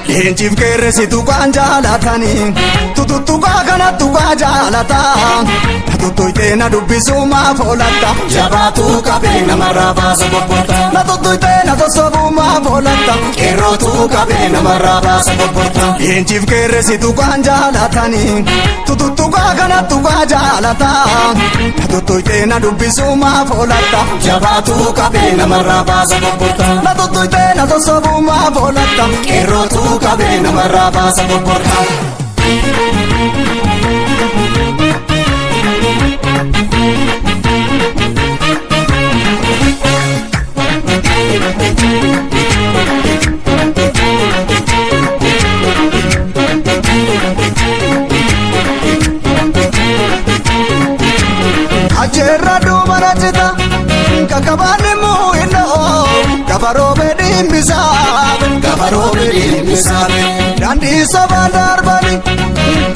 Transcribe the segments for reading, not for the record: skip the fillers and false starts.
Leenjiif qeerransi tuqaan jaalatanii tututtuqaa kana tuqaa jaalataa tuttuqee na dubbisuu maaf oolatta Jabaatu qabee namarraa baasa bobbota. Na tuttuqee na sossobuu maaf oolatta Qeerrootu qabee namarraa baasa bobbota. Leenjiif qeerransi tuqaan jaalatanii tututtuqaa kana tuqaa jaalataa tuttuqee na dubbisuu maaf oolatta Jabaatu qabee namarraa baasa bobbota. Na tuttuqee na sossobuu maaf oolatta Qeerrootu qabee namarraa baasa bobbota. Ajeerra duumana cita kakabaan immoo hin dha'oo gafaroo fedhiin bisaaf Gafaroo fedhiin bisaaf. Daandii sobaan darbani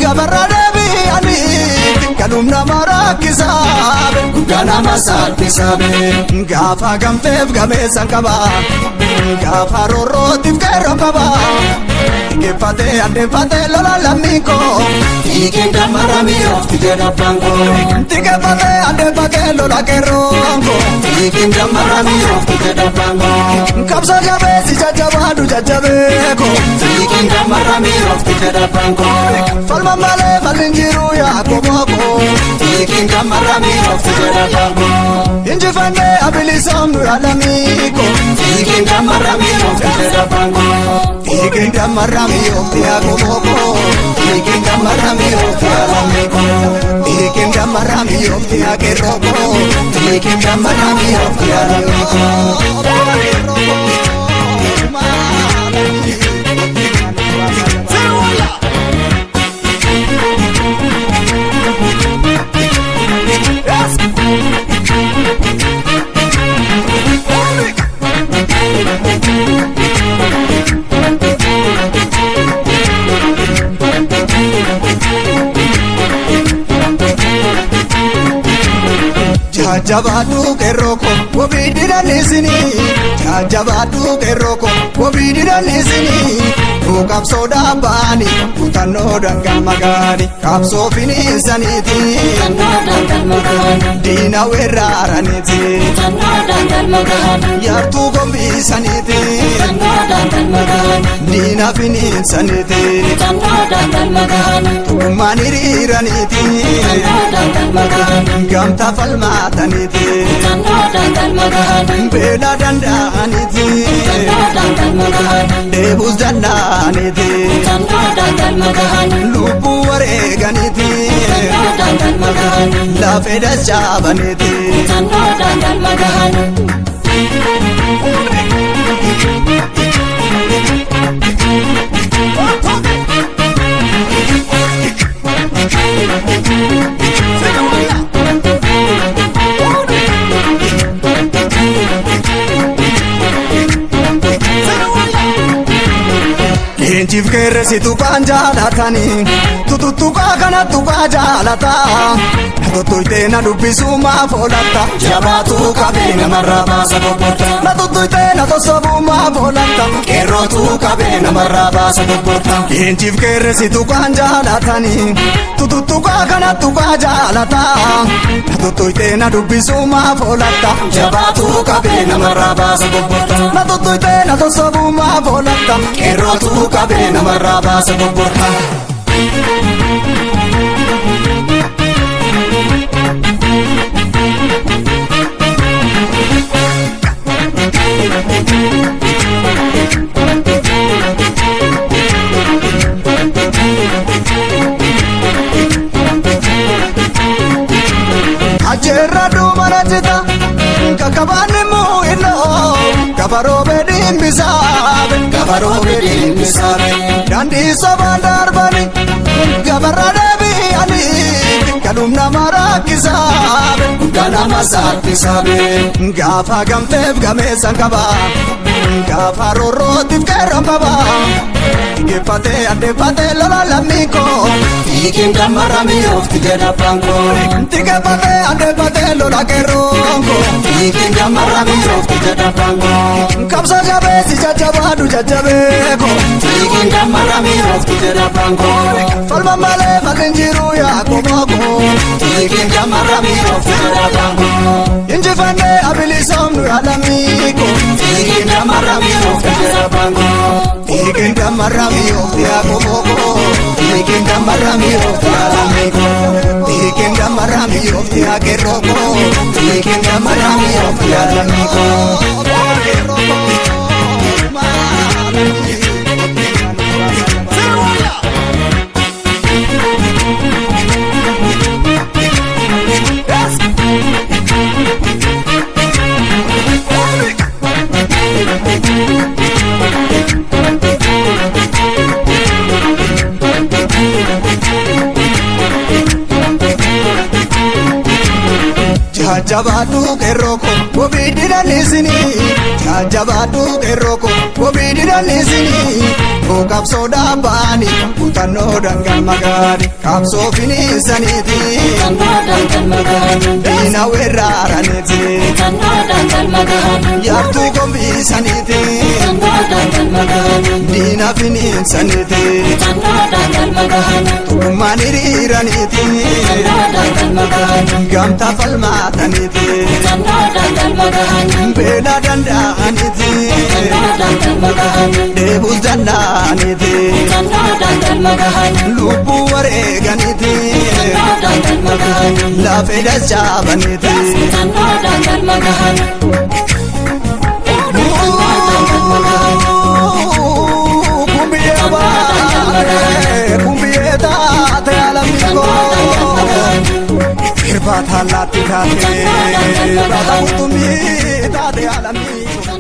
gafarra deebi'anii galum nama rakkisaaf Guddaa nama salphisaaf. Gaafa gamteef gameessan qaba gaafa roorrootiif qeerroo qaba geeffatee adeemfatee lola lammii koo. Fiigeen dammaramee oofti jedha abbaan koo. Xiqqeeffatee adeemfatee lola qeerroo koo. Fiigeen dammaramee oofti jedha abbaan koo. Qabsoo jabeessi jajjabaadhu jajjabeeko. Fiigeen dammaramee oofti jedha abbaan koo. Falma malee falli hin jiru yaa komooko. Fiigeen dammaramee oofti jedha abbaan koo. Injifannee abilisoomnu yaalamiiko. Fiigeen dammaramee oofti jedha abbaan koo. Fiigeen dammaramee oofti yaa komooko. Fiigeen dammaramee oofti yaa lammii koo. Fiigeen dammaramee oofti yaa qeerrooko. Fiigeen dammaramee oofti yaa lammii koo. Jajjabaadhu qeerroo koo wabii didaniisinii. Jajjabaadhu qeerroo koo wabii didaniisinii. Nuu qabsoo dhaabbaani kutannoo dangal magaani qabsoo finiinsaniiti. Diina weeraraniiti. Yaartuu gombiisaniiti. Diina finiinsaniiti. Tokkummaan hiriiraniiti. Gamtaa falmaataniiti. Beela danda'aniiti. Deebuus danda'aniiti. Lubbuu wareeganiiti. Lafee dachaabaniiti. Leenjiif qeerransi tuqaan jaalatanii tututtuqaa kana tuqaa jaalataa tuttuqee na dubbisuu maaf oolatta Jabaatu qabee namarraa baasa bobbota. Na tuttuqee na sossobuu maaf oolatta Qeerrootu qabee namarraa baasa bobbota. Leenjiif qeerransi tuqaan jaalatanii tututtuqaa kana tuqaa jaalataa tuttuqee na dubbisuu maaf oolatta Jabaatu qabee namarraa baasa bobbota. Na tuttuqee na sossobuu maaf oolatta Qeerrootu qabee namarraa baasa bobbota. Ajeerra duumana cita kakabaan immoo hin dha'oo. Gaafa roobee dhimbisaa. Gaafa roobee dhimbisaa. Daandii sobaan darbani gabarra deebi'anii galum nama rakkisaa. Guddaa nama salphisaa. Gaafa gamteef gameessan qaba. Gaafa roorrootiif qeerroon qaba. Geeffatee addeeffatee lola lammii koo. Fiigeen gamarra mi'oofti jedha baangoo. Tigeeffatee addeeffatee lola qeerroon koo. Fiigeen gamarra mi'oofti jedha baangoo. Qabsa jabeessi jajjabaadhu jajjabeeko. Fiigeen gamarra mi'oofti jedha baangoo. Falma malee falli hin jiru yaa qomoo. Fiigeen gamarra mi'oofti jedha baangoo. Injifannee abilisoomnu yaa lammii koo. Fiigeen gamarra mi'oofti jedha baangoo. Fiigeen gamarra mi'oofti yaa qomoo. Fiigeen gamarra mi'oofti yaa lammii koo. Fiigeen gamarra mi'oofti yaa qeerroo koo. Fiigeen gamarra mi'oofti yaa lammii koo. Jajjabaadhu qeerroo koo wabii didaniisinii. Jajjabaadhu qeerroo koo wabii didaniisinii. Koo qabsoo dhaabbaani kutannoo dangal magaali qabsoo finiisaniiti. Diina weeraraniiti. Yaartuu gombiisaniiti. Diina finiinsaniiti. Tokkummaan hiriiraniiti. Gamtaa falmaataniiti. Beela danda'aniiti. Dheebuus danda'aniiti. Lubbuu wareeganiiti. Lafee dachaabaniiti. Kumbiyyee baate kumbiyyee taate alamii koo. Irbaata allaatti taate baata qurxummii taate alamii koo.